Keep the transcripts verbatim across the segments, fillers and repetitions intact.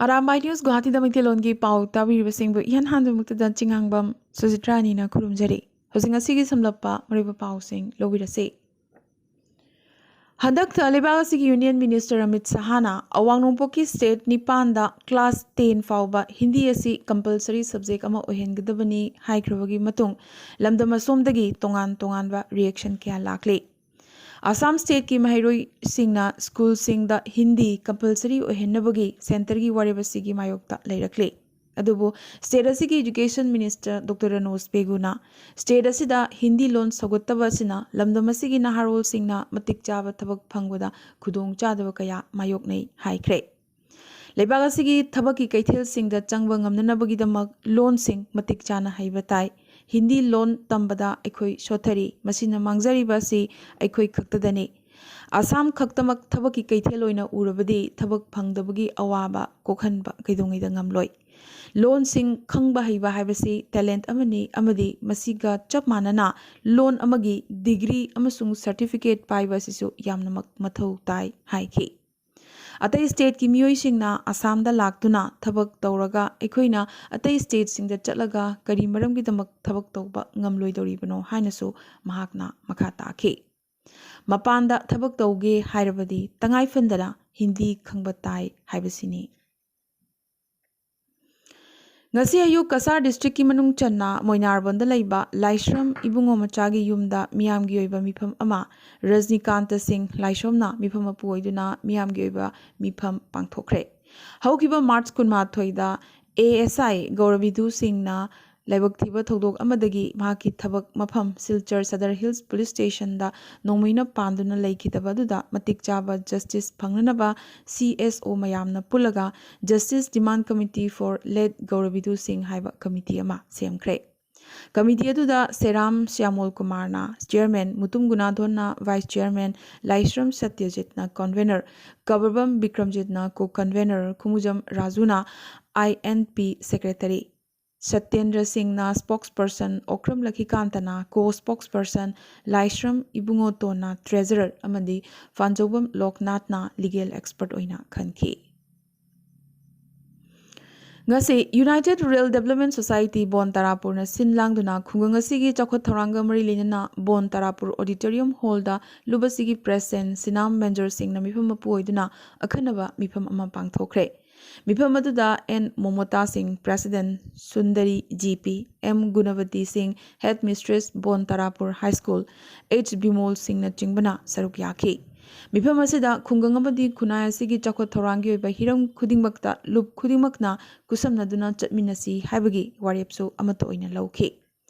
Arambai news ꯒꯨꯋꯥꯍꯥꯇꯤꯗ ꯃꯩꯇꯩꯂꯣꯟꯒꯤ ꯄꯥꯎ ꯇꯥꯕꯤꯔꯤꯕꯁꯤꯡꯕꯨ ꯏꯍꯥꯟ ꯍꯥꯟꯕꯃꯛꯇꯗ ꯆꯤꯉꯥꯡꯕꯝ ꯁꯨꯖꯤꯇ꯭ꯔꯥꯅꯤꯅ ꯈꯨꯔꯨꯝꯖꯔꯤ꯫ ꯍꯧꯖꯤꯛ ꯉꯁꯤꯒꯤ ꯁꯝꯂꯞꯄ ꯃꯔꯨꯑꯣꯏꯕ ꯄꯥꯎꯁꯤꯡ ꯂꯧꯕꯤꯔꯁꯤ꯫ ꯍꯟꯗꯛꯇ ꯂꯩꯕꯥꯛ ꯑꯁꯤꯒꯤ ꯌꯨꯅꯤꯌꯟ ꯃꯤꯅꯤꯁꯇꯔ ꯑꯃꯤꯠ ꯁꯍꯥꯅ ꯑꯋꯥꯡ ꯅꯣꯡꯄꯣꯛꯀꯤ ꯁ꯭ꯇꯦꯠ ꯅꯤꯄꯥꯟꯗ ꯀ꯭ꯂꯥꯁ ꯇꯦꯟ ꯐꯥꯎꯕ ꯍꯤꯟꯗꯤ ꯑꯁꯤ ꯀꯝꯄꯜꯁꯔꯤ ꯁꯕꯖꯦꯛ ꯑꯃ ꯑꯣꯏꯍꯟꯒꯗꯕꯅꯤ ꯍꯥꯏꯈ꯭ꯔꯕꯒꯤ ꯃꯇꯨꯡ ꯂꯝꯗꯝ ꯑꯁꯣꯝꯗꯒꯤ ꯇꯣꯉꯥꯟ ꯇꯣꯉꯥꯟꯕ ꯔꯤꯌꯦꯛꯁꯟ ꯀꯌꯥ ꯂꯥꯛꯂꯤ꯫ ꯑꯁꯥꯝ ꯁ꯭ꯇꯦꯠꯀꯤ ꯃꯍꯩꯔꯣꯏꯁꯤꯡꯅ ꯁ꯭ꯀꯨꯜꯁꯤꯡꯗ ꯍꯤꯟꯗꯤ ꯀꯝꯄꯜꯁꯔꯤ ꯑꯣꯏꯍꯟꯅꯕꯒꯤ ꯁꯦꯟꯇꯔꯒꯤ ꯋꯥꯔꯦꯞ ꯑꯁꯤꯒꯤ ꯃꯥꯌꯣꯛꯇ ꯂꯩꯔꯛꯂꯤ꯫ ꯑꯗꯨꯕꯨ ꯁ꯭ꯇꯦꯠ ꯑꯁꯤꯒꯤ ꯏꯗꯨꯀꯦꯁꯟ ꯃꯤꯅꯤꯁꯇꯔ ꯗꯣꯛꯇꯔ ꯔꯅꯣꯖ ꯄꯦꯒꯨꯅ ꯁ꯭ꯇꯦꯠ ꯑꯁꯤꯗ ꯍꯤꯟꯗꯤ ꯂꯣꯟ ꯁꯧꯒꯠꯇꯕ ꯑꯁꯤꯅ ꯂꯝꯗꯝ ꯑꯁꯤꯒꯤ ꯅꯍꯥꯔꯣꯜꯁꯤꯡꯅ ꯃꯇꯤꯛ ꯆꯥꯕ ꯊꯕꯛ ꯐꯪꯕꯗ ꯈꯨꯗꯣꯡꯆꯥꯗꯕ ꯀꯌꯥ ꯃꯥꯌꯣꯛꯅꯩ ꯍꯥꯏꯈ꯭ꯔꯦ꯫ ꯂꯩꯕꯥꯛ ꯑꯁꯤꯒꯤ ꯊꯕꯛꯀꯤ ꯀꯩꯊꯦꯜꯁꯤꯡꯗ ꯆꯪꯕ ꯉꯝꯅꯅꯕꯒꯤꯗꯃꯛ ꯂꯣꯟꯁꯤꯡ ꯃꯇꯤꯛ ꯆꯥꯅ ꯍꯩꯕ ꯇꯥꯏ꯫ ꯍꯤꯟꯗꯤ ꯂꯣꯟ ꯇꯝꯕꯗ ꯑꯩꯈꯣꯏ ꯁꯣꯊꯔꯤ꯫ ꯃꯁꯤꯅ ꯃꯥꯡꯖꯔꯤꯕ ꯑꯁꯤ ꯑꯩꯈꯣꯏ ꯈꯛꯇꯗꯅꯤ꯫ ꯑꯁꯥꯝ ꯈꯛꯇꯃꯛ ꯊꯕꯛꯀꯤ ꯀꯩꯊꯦꯜ ꯑꯣꯏꯅ ꯎꯔꯕꯗꯤ ꯊꯕꯛ ꯐꯪꯗꯕꯒꯤ ꯑꯋꯥꯕ ꯀꯣꯛꯍꯟꯕ ꯀꯩꯗꯧꯉꯩꯗ ꯉꯝꯂꯣꯏ꯫ ꯂꯣꯟꯁꯤꯡ ꯈꯪꯕ ꯍꯩꯕ ꯍꯥꯏꯕꯁꯤ ꯇꯦꯂꯦꯟꯠ ꯑꯃꯅꯤ ꯑꯃꯗꯤ ꯃꯁꯤꯒ ꯆꯞ ꯃꯥꯟꯅꯅ ꯂꯣꯟ ꯑꯃꯒꯤ ꯗꯤꯒ꯭ꯔꯤ ꯑꯃꯁꯨꯡ ꯁꯔꯇꯤꯐꯤꯀꯦꯠ ꯄꯥꯏꯕ ꯑꯁꯤꯁꯨ ꯌꯥꯝꯅꯃꯛ ꯃꯊꯧ ꯇꯥꯏ ꯍꯥꯏꯈꯤ꯫ ꯑꯇꯩ ꯁ꯭ꯇꯦꯠꯀꯤ ꯃꯤꯑꯣꯏꯁꯤꯡꯅ ꯑꯁꯥꯝꯗ ꯂꯥꯛꯇꯨꯅ ꯊꯕꯛ ꯇꯧꯔꯒ ꯑꯩꯈꯣꯏꯅ ꯑꯇꯩ ꯁ꯭ꯇꯦꯠꯁꯤꯡꯗ ꯆꯠꯂꯒ ꯀꯔꯤ ꯃꯔꯝꯒꯤꯗꯃꯛ ꯊꯕꯛ ꯇꯧꯕ ꯉꯝꯂꯣꯏꯗꯧꯔꯤꯕꯅꯣ ꯍꯥꯏꯅꯁꯨ ꯃꯍꯥꯛꯅ ꯃꯈꯥ ꯇꯥꯈꯤ꯫ ꯃꯄꯥꯟꯗ ꯊꯕꯛ ꯇꯧꯒꯦ ꯍꯥꯏꯔꯕꯗꯤ ꯇꯉꯥꯏꯐꯗꯅ ꯍꯤꯟꯗꯤ ꯈꯪꯕ ꯇꯥꯏ ꯍꯥꯏꯕꯁꯤꯅꯤ꯫ ꯉꯁꯤ ꯑꯌꯨꯛ ꯀꯁꯥꯔ ꯗꯤꯁꯇ꯭ꯔꯤꯛꯀꯤ ꯃꯅꯨꯡ ꯆꯟꯅ ꯃꯣꯏꯅꯥꯔꯕꯟꯗ ꯂꯩꯕ ꯂꯥꯏꯁ꯭ꯔꯝ ꯏꯕꯨꯡꯉꯣ ꯃꯆꯥꯒꯤ ꯌꯨꯝꯗ ꯃꯤꯌꯥꯝꯒꯤ ꯑꯣꯏꯕ ꯃꯤꯐꯝ ꯑꯃ ꯔꯖꯅꯤꯀꯥꯟꯇ ꯁꯤꯡ ꯂꯥꯏꯁ꯭ꯔꯝꯅ ꯃꯤꯐꯝ ꯃꯄꯨ ꯑꯣꯏꯗꯨꯅ ꯃꯤꯌꯥꯝꯒꯤ ꯑꯣꯏꯕ ꯃꯤꯐꯝ ꯄꯥꯡꯊꯣꯛꯈ꯭ꯔꯦ꯫ ꯍꯧꯈꯤꯕ ꯃꯥꯔꯆ ꯀꯨꯟꯃꯥꯊꯣꯏꯗ ꯑꯦ ꯑꯦꯁ ꯑꯥꯏ ꯒꯧꯔꯕꯤꯗꯨ ꯁꯤꯡꯅ ꯂꯥꯏꯕꯛ ꯊꯤꯕ ꯊꯧꯗꯣꯛ ꯑꯃꯗꯒꯤ ꯃꯍꯥꯛꯀꯤ ꯊꯕꯛ ꯃꯐꯝ ꯁꯤꯜꯆꯔ ꯁꯗꯔ ꯍꯤꯜꯁ ꯄꯨꯂꯤꯁ ꯁ꯭ꯇꯦꯁꯟꯗ ꯅꯣꯡꯃꯩꯅ ꯄꯥꯟꯗꯨꯅ ꯂꯩꯈꯤꯗꯕ ꯑꯗꯨꯗ ꯃꯇꯤꯛ ꯆꯥꯕ ꯖꯁꯇꯤꯁ ꯐꯪꯅꯅꯕ ꯁꯤ ꯑꯦꯁ ꯑꯣ ꯃꯌꯥꯝꯅ ꯄꯨꯜꯂꯒ Justice Demand Committee for Late Gaurabidu Singh ꯍꯥꯏꯕ ꯀꯃꯤꯇꯤ ꯑꯃ ꯁꯦꯝꯈ꯭ꯔꯦ꯫ ꯀꯃꯤꯇꯤ ꯑꯗꯨꯗ ꯁꯦꯔꯥꯝ ꯁ꯭ꯌꯥꯃꯣꯜ ꯀꯨꯃꯥꯔꯅ ꯆꯤꯌꯔꯃꯦꯟ, ꯃꯨꯇꯨꯝ ꯒꯨꯅꯥꯙꯣꯟꯅ ꯚꯥꯏꯁ ꯆꯤꯌꯔꯃꯦꯟ, ꯂꯥꯏꯁ꯭ꯔꯝ ꯁꯇ꯭ꯌꯖꯤꯠꯅ ꯀꯟꯚꯦꯅꯔ, ꯀꯕꯔꯕꯝ ꯕꯤꯀ꯭ꯔꯝꯖꯤꯠꯅ ꯀꯣ ꯀꯟꯚꯦꯅꯔ, ꯈꯨꯃꯨꯖꯝ ꯔꯥꯖꯨꯅ ꯑꯥꯏ ꯑꯦꯟ ꯄꯤ ꯁꯦꯀ꯭ꯔꯦꯇꯔꯤ, ꯁꯇ꯭ꯌꯦꯟꯗ꯭ꯔ ꯁꯤꯡꯅ ꯁ꯭ꯄꯣꯛꯁ ꯄꯔꯁꯟ, ꯑꯣꯀ꯭ꯔꯝ ꯂꯈꯤꯀꯥꯟꯇꯅ ꯀꯣ ꯁ꯭ꯄꯣꯛꯁ ꯄꯔꯁꯟ, ꯂꯥꯏꯁ꯭ꯔꯝ ꯏꯕꯨꯡꯉꯣꯇꯣꯟꯅ ꯇ꯭ꯔꯦꯖꯔꯔ ꯑꯃꯗꯤ ꯐꯥꯟꯖꯧꯕꯝ ꯂꯣꯛꯅꯥꯊꯅ ꯂꯤꯒꯦꯜ ꯑꯦꯛꯁꯄꯔꯠ ꯑꯣꯏꯅ ꯈꯟꯈꯤ꯫ ꯉꯁꯤ United Rural Development Society ꯕꯣꯟ ꯇꯔꯥꯄꯨꯔꯅ ꯁꯤꯟ ꯂꯥꯡꯗꯨꯅ ꯈꯨꯡꯒꯪ ꯑꯁꯤꯒꯤ ꯆꯥꯎꯈꯠ ꯊꯧꯔꯥꯡꯒ ꯃꯔꯤ ꯂꯩꯅꯅ ꯕꯣꯟ ꯇꯔꯥꯄꯨꯔ auditorium hall ꯗ ꯂꯨꯞ ꯑꯁꯤꯒꯤ president ꯁꯤꯅꯥꯝ ꯃꯦꯟꯖꯔ ꯁꯤꯡꯅ ꯃꯤꯐꯝ ꯃꯄꯨ ꯑꯣꯏꯗꯨꯅ ꯑꯈꯟꯅꯕ ꯃꯤꯐꯝ ꯑꯃ ꯄꯥꯡꯊꯣꯛꯈ꯭ꯔꯦ꯫ ꯃꯤꯐꯝ ꯑꯗꯨꯗ ꯑꯦꯟ ꯃꯣꯃꯣꯇꯥ ꯁꯤꯡ, president, Sundari G P, M ꯒꯨꯅꯕꯇꯤ ꯁꯤꯡ, head mistress, ꯕꯣꯟ ꯇꯔꯥꯄꯨꯔ High School, ꯑꯩꯆ ꯕꯤꯃꯣꯜ ꯁꯤꯡꯅꯆꯤꯡꯕꯅ ꯁꯔꯨꯛ ꯌꯥꯈꯤ꯫ ꯃꯤꯐꯝ ꯑꯁꯤꯗ ꯈꯨꯡꯒꯪ ꯑꯃꯗꯤ ꯈꯨꯟꯅꯥꯏ ꯑꯁꯤꯒꯤ ꯆꯥꯎꯈꯠ ꯊꯧꯔꯥꯡꯒꯤ ꯑꯣꯏꯕ ꯍꯤꯔꯝ ꯈꯨꯗꯤꯡꯃꯛꯇ ꯂꯨꯞ ꯈꯨꯗꯤꯡꯃꯛꯅ ꯈꯨꯠꯁꯝꯅꯗꯨꯅ ꯆꯠꯃꯤꯟꯅꯁꯤ ꯍꯥꯏꯕꯒꯤ ꯋꯥꯔꯦꯞꯁꯨ ꯑꯃꯠꯇ ꯑꯣꯏꯅ ꯂꯧꯈꯤ꯫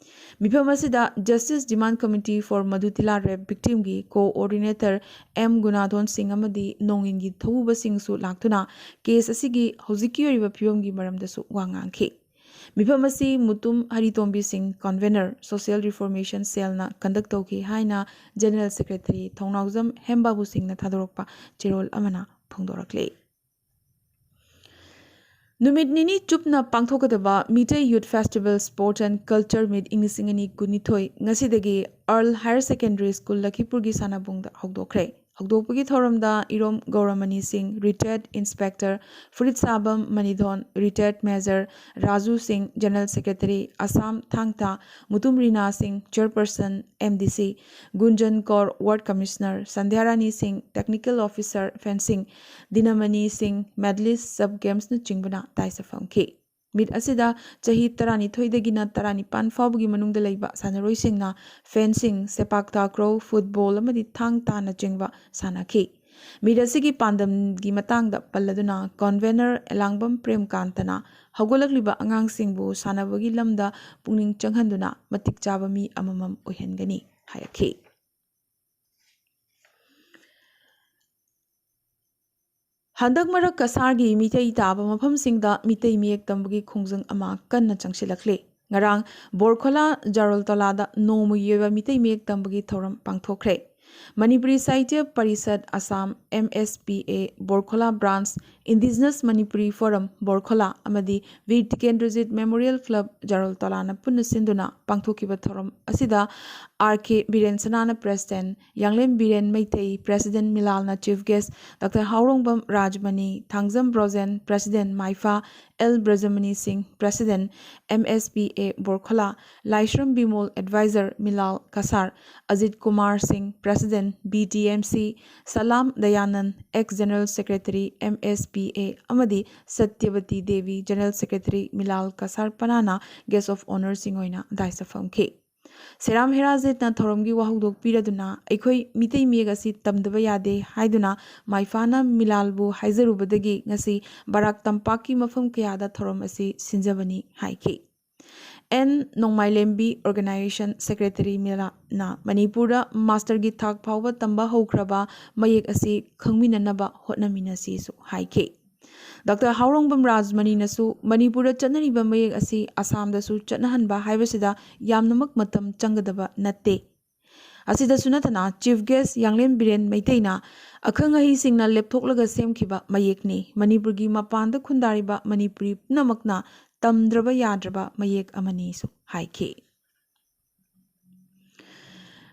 ꯃꯤꯐꯝ ꯑꯁꯤꯗ Justice Demand Committee for Madhutila Rape Victim ꯒꯤ coordinator ꯑꯦꯝ ꯒꯨꯅꯥꯊꯣꯟ ꯁꯤꯡ ꯑꯃꯗꯤ ꯅꯣꯡꯏꯟꯒꯤ ꯊꯧꯕꯨꯕꯁꯤꯡꯁꯨ ꯂꯥꯛꯇꯨꯅ case ꯑꯁꯤꯒꯤ ꯍꯧꯖꯤꯛꯀꯤ ꯑꯣꯏꯔꯤꯕ ꯐꯤꯕꯝꯒꯤ ꯃꯔꯝꯗꯁꯨ ꯋꯥ ꯉꯥꯡꯈꯤ꯫ ꯃꯤꯐꯝ ꯑꯁꯤ ꯃꯨꯇꯨꯝ ꯍꯔꯤꯇꯣꯝꯕꯤ ꯁꯤꯡ, convener, Social Reformation Cell ꯅ conduct ꯇꯧꯈꯤ ꯍꯥꯏꯅ General Secretary ꯊꯧꯅꯥꯎꯖꯝ ꯍꯦꯝꯕꯥꯕꯨ ꯁꯤꯡꯅ ꯊꯥꯗꯣꯔꯛꯄ ꯆꯦꯔꯣꯜ ꯑꯃꯅ ꯐꯣꯡꯗꯣꯔꯛꯂꯤ꯫ ꯅꯨꯃꯤꯠ ꯅꯤꯅꯤ ꯆꯨꯞꯅ ꯄꯥꯡꯊꯣꯛꯀꯗꯕ Meitei Youth Festival Sports and Culture Meet ꯏꯪ ꯂꯤꯁꯤꯡ ꯑꯅꯤ ꯀꯨꯟꯅꯤꯊꯣꯏ ꯉꯁꯤꯗꯒꯤ Earle Higher Secondary School ꯂꯈꯤꯄꯨꯔꯒꯤ ꯁꯥꯟꯅꯕꯨꯡꯗ ꯍꯧꯗꯣꯛꯈ꯭ꯔꯦ꯫ ꯍꯧꯗꯣꯛꯄꯒꯤ ꯊꯧꯔꯝꯗ ꯏꯔꯣꯝ ꯒꯧꯔꯃꯅꯤ ꯁꯤꯡ, retired inspector, ꯐꯨꯔꯤꯠꯁꯥꯕꯝ ꯃꯅꯤꯙꯣꯟ, retired major, Raju ꯁꯤꯡ, General Secretary, ꯑꯁꯥꯝ ꯊꯥꯡ ꯇꯥ, ꯃꯨꯇꯨꯝ ꯔꯤꯅꯥ ꯁꯤꯡ, chairperson, ꯑꯦꯝ ꯗꯤ ꯁꯤ, ꯒꯨꯟꯖꯟ ꯀꯧꯔ, ward commissioner, ꯁꯟꯙ꯭ꯌꯥꯔꯥꯅꯤ ꯁꯤꯡ, technical officer, fencing, ꯗꯤꯅꯃꯅꯤ ꯁꯤꯡ, medalist, sub games ꯅꯆꯤꯡꯕꯅ ꯇꯥꯏꯁ ꯐꯝꯈꯤ꯫ Meet ꯑꯁꯤꯗ ꯆꯍꯤ ꯇꯔꯥꯅꯤꯊꯣꯏꯗꯒꯤꯅ ꯇꯔꯥꯅꯤꯄꯥꯟ ꯐꯥꯎꯕꯒꯤ ꯃꯅꯨꯡꯗ ꯂꯩꯕ ꯁꯥꯟꯅꯔꯣꯏꯁꯤꯡꯅ fencing, ꯁꯦꯄꯥꯛ ꯇꯥꯀ꯭ꯔꯣ, football ꯑꯃꯗꯤ ꯊꯥꯡ ꯇꯥꯅꯆꯤꯡꯕ ꯁꯥꯟꯅꯈꯤ꯫ Meet ꯑꯁꯤꯒꯤ ꯄꯥꯟꯗꯝꯒꯤ ꯃꯇꯥꯡꯗ ꯄꯜꯂꯗꯨꯅ convener ꯑꯦꯂꯥꯡꯕꯝ ꯄ꯭ꯔꯦꯝꯀꯥꯟꯇꯅ ꯍꯧꯒꯠꯂꯛꯂꯤꯕ ꯑꯉꯥꯡꯁꯤꯡꯕꯨ ꯁꯥꯟꯅꯕꯒꯤ ꯂꯝꯗ ꯄꯨꯛꯅꯤꯡ ꯆꯪꯍꯟꯗꯨꯅ ꯃꯇꯤꯛ ꯆꯥꯕ ꯃꯤ ꯑꯃꯃꯝ ꯑꯣꯏꯍꯟꯒꯅꯤ ꯍꯥꯏꯔꯛꯈꯤ꯫ ꯍꯟꯗꯛ ꯃꯔꯛ ꯀꯁꯥꯔꯒꯤ ꯃꯤꯇꯩ ꯇꯥꯕ ꯃꯐꯝꯁꯤꯡꯗ ꯃꯤꯇꯩ ꯃꯌꯦꯛ ꯇꯝꯕꯒꯤ ꯈꯣꯡꯖꯪ ꯑꯃ ꯀꯟꯅ ꯆꯪꯁꯤꯜꯂꯛꯂꯤ꯫ ꯉꯔꯥꯡ ꯕꯣꯔꯈꯣꯂꯥ ꯖꯥꯔꯣꯜꯇꯣꯂꯥꯗ ꯅꯣꯡꯃꯒꯤ ꯑꯣꯏꯕ ꯃꯤꯇꯩ ꯃꯌꯦꯛ ꯇꯝꯕꯒꯤ ꯊꯧꯔꯝ ꯄꯥꯡꯊꯣꯛꯈ꯭ꯔꯦ꯫ ꯃꯅꯤꯄꯨꯔꯤ ꯁꯥꯍꯤꯇ꯭ꯌ parishad Assam, M S P A, ꯕꯣꯔꯈꯣꯂꯥ branch, Indigenous Manipuri Forum ꯕꯣꯔꯈꯣꯂꯥ ꯑꯃꯗꯤ ꯕꯤꯔ ꯇꯤꯀꯦꯟꯗ꯭ꯔꯖꯤꯠ Memorial Club ꯖꯥꯔꯣꯜꯇꯣꯂꯥꯅ ꯄꯨꯟꯅ ꯁꯤꯟꯗꯨꯅ ꯄꯥꯡꯊꯣꯛꯈꯤꯕ ꯊꯧꯔꯝ ꯑꯁꯤꯗ R K Biren Sanana, President, Yanglem Biren Meitei, President, Milal na Chief Guest, Doctor Haorongbam Rajmani, Thangjam Brojen, President, MIFA, L Brajamani Singh, President, M S P A Borkhola, Laishram Bimol, Advisor, Milal Kasar, Ajit Kumar Singh, President, B T M C, Salam Dayanand, Ex General Secretary, M S P A, ꯑꯃꯗꯤ ꯁꯇ꯭ꯌꯕꯇꯤ Devi, General Secretary, Milal Kasar Panana, Guest of Honour ꯁꯤꯡ ꯑꯣꯏꯅ ꯗꯥꯏꯁꯇ ꯐꯝꯈꯤ꯫ ꯁꯦꯔꯥꯝ ꯍꯦꯔꯥꯖꯤꯠꯅ ꯊꯧꯔꯝꯒꯤ ꯋꯥꯍꯧꯗꯣꯛ ꯄꯤꯔꯗꯨꯅ, "ꯑꯩꯈꯣꯏ ꯃꯤꯇꯩ ꯃꯌꯦꯛ ꯑꯁꯤ ꯇꯝꯗꯕ ꯌꯥꯗꯦ" ꯍꯥꯏꯗꯨꯅ ꯃꯥꯏꯐꯥꯅ ꯃꯤꯂꯥꯜꯕꯨ ꯍꯥꯏꯖꯔꯨꯕꯗꯒꯤ ꯉꯁꯤ ꯕꯔꯥꯛ ꯇꯝꯄꯥꯛꯀꯤ ꯃꯐꯝ ꯀꯌꯥꯗ ꯊꯧꯔꯝ ꯑꯁꯤ ꯁꯤꯟꯖꯕꯅꯤ ꯍꯥꯏꯈꯤ꯫ ꯑꯦꯟ ꯅꯣꯡꯃꯥꯏꯂꯦꯝꯕꯤ, Organisation Secretary, ꯃꯤꯂꯥꯅ ꯃꯅꯤꯄꯨꯔꯗ ꯃꯥꯁꯇꯔꯒꯤ ꯊꯥꯛ ꯐꯥꯎꯕ ꯇꯝꯕ ꯍꯧꯈ꯭ꯔꯕ ꯃꯌꯦꯛ ꯑꯁꯤ ꯈꯪꯃꯤꯟꯅꯅꯕ ꯍꯣꯠꯅꯃꯤꯟꯅꯁꯤꯁꯨ ꯍꯥꯏꯈꯤ꯫ ꯗꯣꯛꯇꯔ ꯍꯥꯎꯔꯣꯡꯕꯝ ꯔꯥꯖꯃꯅꯤꯅꯁꯨ ꯃꯅꯤꯄꯨꯔꯗ ꯆꯠꯅꯔꯤꯕ ꯃꯌꯦꯛ ꯑꯁꯤ ꯑꯁꯥꯝꯗꯁꯨ ꯆꯠꯅꯍꯟꯕ ꯍꯥꯏꯕꯁꯤꯗ ꯌꯥꯝꯅꯃꯛ ꯃꯇꯝ ꯆꯪꯒꯗꯕ ꯅꯠꯇꯦ꯫ ꯑꯁꯤꯗꯁꯨ ꯅꯠꯇꯅ Chief Guest ꯌꯥꯡꯂꯦꯝ ꯕꯤꯔꯦꯟ ꯃꯩꯇꯩꯅ ꯑꯈꯪ ꯑꯍꯩꯁꯤꯡꯅ ꯂꯦꯞꯊꯣꯛꯂꯒ ꯁꯦꯝꯈꯤꯕ ꯃꯌꯦꯛꯅꯤ, ꯃꯅꯤꯄꯨꯔꯒꯤ ꯃꯄꯥꯟꯗ ꯈꯨꯟꯗꯥꯔꯤꯕ ꯃꯅꯤꯄꯨꯔꯤ ꯄꯨꯝꯅꯃꯛꯅ ꯇꯝꯗ꯭ꯔꯕ ꯌꯥꯗ꯭ꯔꯕ ꯃꯌꯦꯛ ꯑꯃꯅꯤꯁꯨ ꯍꯥꯏꯈꯤ꯫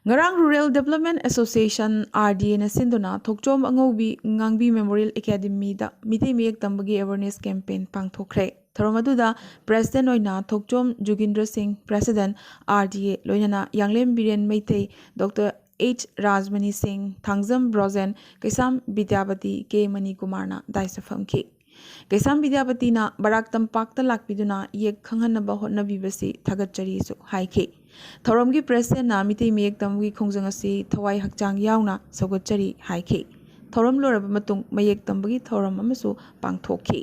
ꯉꯔꯥꯡ Rural Development Association, R D A ꯅ ꯁꯤꯟꯗꯨꯅ ꯊꯣꯛꯆꯣꯝ ꯑꯉꯧꯕꯤ ꯉꯥꯡꯕꯤ Memorial Academy ꯗ ꯃꯤꯇꯩ ꯃꯌꯦꯛ ꯇꯝꯕꯒꯤ awareness campaign ꯄꯥꯡꯊꯣꯛꯈ꯭ꯔꯦ꯫ ꯊꯧꯔꯝ ꯑꯗꯨꯗ President ꯑꯣꯏꯅ ꯊꯣꯛꯆꯣꯝ ꯖꯨꯒꯤꯟꯗ꯭ꯔ ꯁꯤꯡ, President, R D A, ꯂꯣꯏꯅꯅ ꯌꯥꯡꯂꯦꯝ ꯕꯤꯔꯦꯟ ꯃꯩꯇꯩ, ꯗꯣꯛꯇꯔ H ꯔꯥꯖꯃꯅꯤ ꯁꯤꯡ, ꯊꯥꯡꯖꯝ ꯕ꯭ꯔꯣꯖꯦꯟ, ꯀꯩꯁꯥꯝ ꯕꯤꯗ꯭ꯌꯥꯄꯇꯤ, ꯀꯦ ꯃꯅꯤꯀꯨꯃꯥꯔꯅ ꯗꯥꯏꯁꯇ ꯐꯝꯈꯤ꯫ ꯀꯩꯁꯥꯝ ꯕꯤꯗ꯭ꯌꯥꯄꯇꯤꯅ ꯕꯔꯥꯛ ꯇꯝꯄꯥꯛꯇ ꯂꯥꯛꯄꯤꯗꯨꯅ ꯏꯌꯦꯛ ꯈꯪꯍꯟꯅꯕ ꯍꯣꯠꯅꯕꯤꯕꯁꯤ ꯊꯥꯒꯠꯆꯔꯤꯁꯨ ꯍꯥꯏꯈꯤ꯫ ꯊꯧꯔꯝꯒꯤ President ꯅ ꯃꯤꯇꯩ ꯃꯌꯦꯛ ꯇꯝꯕꯒꯤ ꯈꯣꯡꯖꯪ ꯑꯁꯤ ꯊꯋꯥꯏ ꯍꯛꯆꯥꯡ ꯌꯥꯎꯅ ꯁꯧꯒꯠꯆꯔꯤ ꯍꯥꯏꯈꯤ꯫ ꯊꯧꯔꯝ ꯂꯣꯏꯔꯕ ꯃꯇꯨꯡ ꯃꯌꯦꯛ ꯇꯝꯕꯒꯤ ꯊꯧꯔꯝ ꯑꯃꯁꯨ ꯄꯥꯡꯊꯣꯛꯈꯤ꯫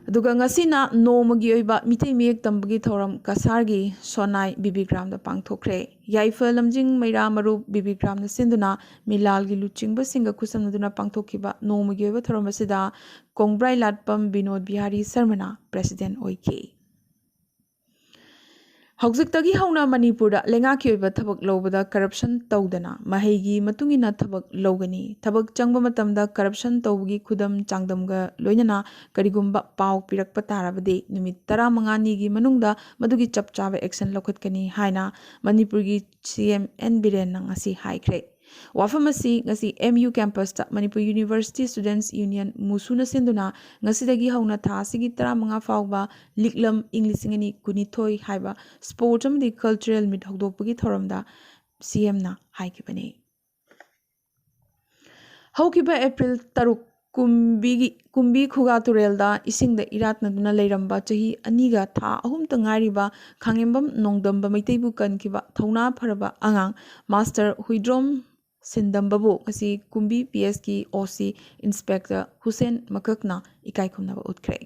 ꯑꯗꯨꯒ ꯉꯁꯤꯅ ꯅꯣꯡꯃꯒꯤ ꯑꯣꯏꯕ ꯃꯤꯇꯩ ꯃꯌꯦꯛ ꯇꯝꯕꯒꯤ ꯊꯧꯔꯝ ꯀꯁꯥꯔꯒꯤ ꯁꯣꯅꯥꯏ ꯕꯤꯕꯤꯒ꯭ꯔꯥꯝꯗ ꯄꯥꯡꯊꯣꯛꯈ꯭ꯔꯦ꯫ ꯌꯥꯏꯐ ꯂꯝꯖꯤꯡ ꯃꯩꯔꯥ ꯃꯔꯨꯞ ꯕꯤꯕꯤꯒ꯭ꯔꯥꯝꯅ ꯁꯤꯟꯗꯨꯅ ꯃꯤꯂꯥꯜꯒꯤ ꯂꯨꯆꯤꯡꯕꯁꯤꯡꯒ ꯈꯨꯠꯁꯝꯅꯗꯨꯅ ꯄꯥꯡꯊꯣꯛꯈꯤꯕ ꯅꯣꯡꯃꯒꯤ ꯑꯣꯏꯕ ꯊꯧꯔꯝ ꯑꯁꯤꯗ ꯀꯣꯡꯕ꯭ꯔꯥꯏ ꯂꯥꯠꯄꯝ ꯕꯤꯅꯣꯗ ꯕꯤꯍꯥꯔꯤ ꯁꯔꯃꯅ President ꯑꯣꯏꯈꯤ꯫ ꯍꯧꯖꯤꯛꯇꯒꯤ ꯍꯧꯅ ꯃꯅꯤꯄꯨꯔꯗ ꯂꯩꯉꯥꯛꯀꯤ ꯑꯣꯏꯕ ꯊꯕꯛ ꯂꯧꯕꯗ ꯀꯔꯞꯁꯟ ꯇꯧꯗꯅ ꯃꯍꯩꯒꯤ ꯃꯇꯨꯡ ꯏꯟꯅ ꯊꯕꯛ ꯂꯧꯒꯅꯤ꯫ ꯊꯕꯛ ꯆꯪꯕ ꯃꯇꯝꯗ ꯀꯔꯞꯁꯟ ꯇꯧꯕꯒꯤ ꯈꯨꯗꯝ ꯆꯥꯡꯗꯝꯒ ꯂꯣꯏꯅꯅ ꯀꯔꯤꯒꯨꯝꯕ ꯄꯥꯎ ꯄꯤꯔꯛꯄ ꯇꯥꯔꯕꯗꯤ ꯅꯨꯃꯤꯠ ꯇꯔꯥꯃꯉꯥꯅꯤꯒꯤ ꯃꯅꯨꯡꯗ ꯃꯗꯨꯒꯤ ꯆꯞ ꯆꯥꯕ action ꯂꯧꯈꯠꯀꯅꯤ ꯍꯥꯏꯅ ꯃꯅꯤꯄꯨꯔꯒꯤ C M N ꯕꯤꯔꯦꯟꯅ ꯉꯁꯤ ꯍꯥꯏꯈ꯭ꯔꯦ꯫ ꯋꯥꯐꯝ ꯑꯁꯤ ꯉꯁꯤ M U campusꯇ Manipur University Students Union, ꯃꯨꯁꯨꯅ ꯁꯤꯟꯗꯨꯅ ꯉꯁꯤꯗꯒꯤ ꯍꯧꯅ ꯊꯥ ꯑꯁꯤꯒꯤ ꯇꯔꯥꯃꯉꯥ ꯐꯥꯎꯕ ꯂꯤꯛꯂꯝ ꯏꯪ ꯂꯤꯁꯤꯡ ꯑꯅꯤ ꯀꯨꯟꯅꯤꯊꯣꯏ ꯍꯥꯏꯕ sports ꯑꯃꯗꯤ cultural meet ꯍꯧꯗꯣꯛꯄꯒꯤ ꯊꯧꯔꯝꯗ C Mꯅ ꯍꯥꯏꯈꯤꯕꯅꯤ꯫ ꯍꯧꯈꯤꯕ April ꯇꯔꯨꯛ ꯀꯨꯝꯕꯤꯒꯤ, ꯀꯨꯝꯕꯤ ꯈꯨꯒꯥ ꯇꯨꯔꯦꯜꯗ ꯏꯁꯤꯡꯗ ꯏꯔꯥꯠꯅꯗꯨꯅ ꯂꯩꯔꯝꯕ ꯆꯍꯤ ꯑꯅꯤꯒ ꯊꯥ ꯑꯍꯨꯝꯇ ꯉꯥꯏꯔꯤꯕ ꯈꯥꯉꯦꯝꯕꯝ ꯅꯣꯡꯗꯝꯕ ꯃꯩꯇꯩꯕꯨ ꯀꯟꯈꯤꯕ ꯊꯧꯅꯥ ꯐꯔꯕ ꯑꯉꯥꯡ Master ꯍꯨꯏꯗ꯭ꯔꯣꯝ ꯁꯤꯟꯗꯝꯕꯕꯨ ꯉꯁꯤ ꯀꯨꯝꯕꯤ P Sꯀꯤ O C Inspector Hussain ꯃꯀꯛꯅ ꯏꯀꯥꯏ ꯈꯨꯝꯅꯕ ꯎꯠꯈ꯭ꯔꯦ꯫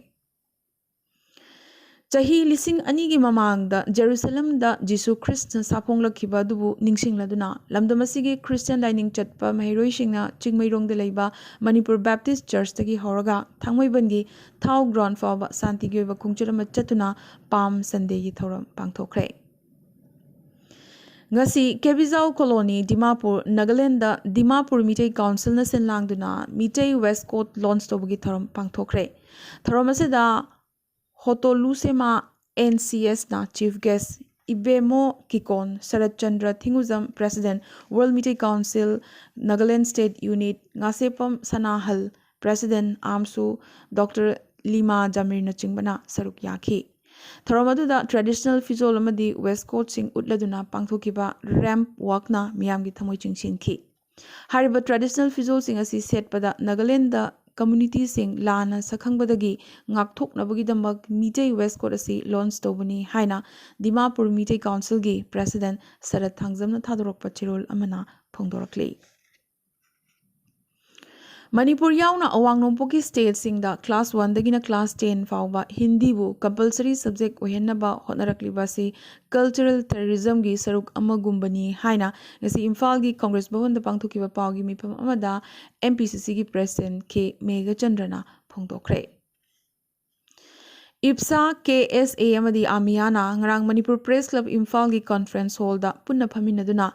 ꯆꯍꯤ ꯂꯤꯁꯤꯡ ꯑꯅꯤꯒꯤ ꯃꯃꯥꯡꯗ ꯖꯦꯔꯨꯁꯂꯝꯗ ꯖꯤꯁꯨ ꯈ꯭ꯔꯤꯁꯇ ꯁꯥꯐꯣꯡꯂꯛꯈꯤꯕ ꯑꯗꯨꯕꯨ ꯅꯤꯡꯁꯤꯡꯂꯗꯨꯅ ꯂꯝꯗꯝ ꯑꯁꯤꯒꯤ ꯈ꯭ꯔꯤꯁꯇꯤꯌꯥꯟ ꯂꯥꯏꯅꯤꯡ ꯆꯠꯄ ꯃꯍꯩꯔꯣꯏꯁꯤꯡꯅ ꯆꯤꯡꯃꯩꯔꯣꯡꯗ ꯂꯩꯕ ꯃꯅꯤꯄꯨꯔ ꯕꯦꯞꯇꯤꯁ ꯆꯔꯆꯇꯒꯤ ꯍꯧꯔꯒ ꯊꯥꯡꯃꯩꯕꯟꯒꯤ ꯊꯥꯎ ground ꯐꯥꯎꯕ ꯁꯥꯟꯇꯤꯒꯤ ꯑꯣꯏꯕ ꯈꯣꯡꯆꯠ ꯑꯃ ꯆꯠꯇꯨꯅ Palm Sundayꯒꯤ ꯊꯧꯔꯝ ꯄꯥꯡꯊꯣꯛꯈ꯭ꯔꯦ꯫ ꯉꯁꯤ ꯀꯦꯕꯤꯖꯥꯎ ꯀꯣꯂꯣꯅꯤ, ꯗꯤꯃꯥꯄꯨꯔ, ꯅꯥꯒꯥꯂꯦꯟꯗ ꯗꯤꯃꯥꯄꯨꯔ ꯃꯤꯇꯩ ꯀꯥꯎꯟꯁꯤꯜꯅ ꯁꯤꯟ ꯂꯥꯡꯗꯨꯅ ꯃꯤꯇꯩ Waistcoat launch ꯇꯧꯕꯒꯤ ꯊꯧꯔꯝ ꯄꯥꯡꯊꯣꯛꯈ꯭ꯔꯦ꯫ ꯊꯧꯔꯝ ꯑꯁꯤꯗ ꯍꯣꯇꯣꯂꯨꯁꯦꯃꯥ N C Sꯅ chief guest, ꯏꯕꯦꯃꯣ Kikon Saratchandra Thingujam, President, World Meitei council, Nagaland State Unit, Ngasheppam Sanahal, President, ꯑꯥꯝꯁꯨ, Doctor ꯂꯤꯃꯥ ꯖꯥꯃꯤꯔꯅꯆꯤꯡꯕꯅ ꯁꯔꯨꯛ ꯌꯥꯈꯤ꯫ ꯊꯧꯔꯝ ꯑꯗꯨꯗ traditional ꯐꯤꯖꯣꯜ ꯑꯃꯗꯤ waistcoatꯁꯤꯡ ꯎꯠꯂꯗꯨꯅ ꯄꯥꯡꯊꯣꯛꯈꯤꯕ ramp walkꯅ ꯃꯤꯌꯥꯝꯒꯤ ꯊꯃꯣꯏ ꯆꯤꯡꯁꯤꯟꯈꯤ꯫ ꯍꯥꯏꯔꯤꯕ traditional ꯐꯤꯖꯣꯜꯁꯤꯡ ꯑꯁꯤ ꯁꯦꯠꯄꯗ ꯅꯥꯒꯥꯂꯦꯟꯗ communityꯁꯤꯡ ꯂꯥꯟꯅ ꯁꯛꯈꯪꯕꯗꯒꯤ ꯉꯥꯛꯊꯣꯛꯅꯕꯒꯤꯗꯃꯛ ꯃꯤꯇꯩ waistcoat ꯑꯁꯤ launch ꯇꯧꯕꯅꯤ ꯍꯥꯏꯅ ꯗꯤꯃꯥꯄꯨꯔ ꯃꯤꯇꯩ ꯀꯥꯎꯟꯁꯤꯜꯒꯤ President ꯁꯔꯠ ꯊꯥꯡꯖꯝꯅ ꯊꯥꯗꯣꯔꯛꯄ ꯆꯦꯔꯣꯜ ꯑꯃꯅ ꯐꯣꯡꯗꯣꯔꯛꯂꯤ꯫ ꯃꯅꯤꯄꯨꯔ ꯌꯥꯎꯅ ꯑꯋꯥꯡ ꯅꯣꯡꯄꯣꯛꯀꯤ stateꯁꯤꯡꯗ class oneꯗꯒꯤꯅ class ten ꯐꯥꯎꯕ ꯍꯤꯟꯗꯤꯕꯨ compulsory subject ꯑꯣꯏꯍꯟꯅꯕ ꯍꯣꯠꯅꯔꯛꯂꯤꯕ ꯑꯁꯤ cultural terrorismꯒꯤ ꯁꯔꯨꯛ ꯑꯃꯒꯨꯝꯕꯅꯤ ꯍꯥꯏꯅ ꯉꯁꯤ ꯏꯝꯐꯥꯜꯒꯤ ꯀꯪꯒ꯭ꯔꯦꯁ ꯚꯕꯟꯗ ꯄꯥꯡꯊꯣꯛꯈꯤꯕ ꯄꯥꯎꯒꯤ ꯃꯤꯐꯝ ꯑꯃꯗ M P C Cꯒꯤ President K ꯃꯦꯘꯆꯟꯗ꯭ꯔꯅ ꯐꯣꯡꯗꯣꯛꯈ꯭ꯔꯦ꯫ ꯏꯞꯁꯥ, ꯀꯦ ꯑꯦꯁ ꯑꯦ ꯑꯃꯗꯤ ꯑꯃꯤꯌꯥꯅ ꯉꯔꯥꯡ ꯃꯅꯤꯄꯨꯔ ꯄ꯭ꯔꯦꯁ ꯀ꯭ꯂꯕ ꯏꯝꯐꯥꯜꯒꯤ ꯀꯣꯟꯐ꯭ꯔꯦꯟꯁ ꯍꯣꯜꯗ ꯄꯨꯟꯅ ꯐꯝꯃꯤꯟꯅꯗꯨꯅ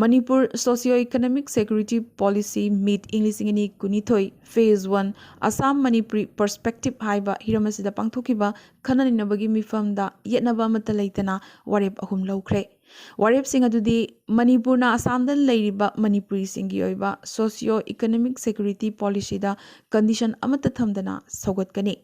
Manipur socio economic security policy meet ꯏꯪ ꯂꯤꯁꯤꯡ ꯑꯅꯤ ꯀꯨꯟꯅꯤꯊꯣꯏ ꯐꯦꯖ ꯋꯥꯟ ꯑꯁꯥꯝ ꯃꯅꯤꯄꯨꯔꯤ ꯄꯔꯁꯄꯦꯛꯇꯤꯞ ꯍꯥꯏꯕ ꯍꯤꯔꯝ ꯑꯁꯤꯗ ꯄꯥꯡꯊꯣꯛꯈꯤꯕ ꯈꯟꯅ ꯅꯩꯅꯕꯒꯤ ꯃꯤꯐꯝꯗ ꯌꯦꯠꯅꯕ ꯑꯃꯠꯇ ꯂꯩꯇꯅ ꯋꯥꯔꯦꯞ ꯑꯍꯨꯝ ꯂꯧꯈ꯭ꯔꯦ꯫ ꯋꯥꯔꯦꯞꯁꯤꯡ ꯑꯗꯨꯗꯤ ꯃꯅꯤꯄꯨꯔꯅ ꯑꯁꯥꯝꯗ ꯂꯩꯔꯤꯕ ꯃꯅꯤꯄꯨꯔꯤꯁꯤꯡꯒꯤ ꯑꯣꯏꯕ ꯁꯣꯁꯤꯌꯣ ꯏꯀꯣꯅꯣꯃꯤꯛ ꯁꯦꯀ꯭ꯌꯨꯔꯤꯇꯤ ꯄꯣꯂꯤꯁꯤꯗ ꯀꯟꯗꯤꯁꯟ ꯑꯃꯠꯇ ꯊꯝꯗꯅ ꯁꯧꯒꯠꯀꯅꯤ꯫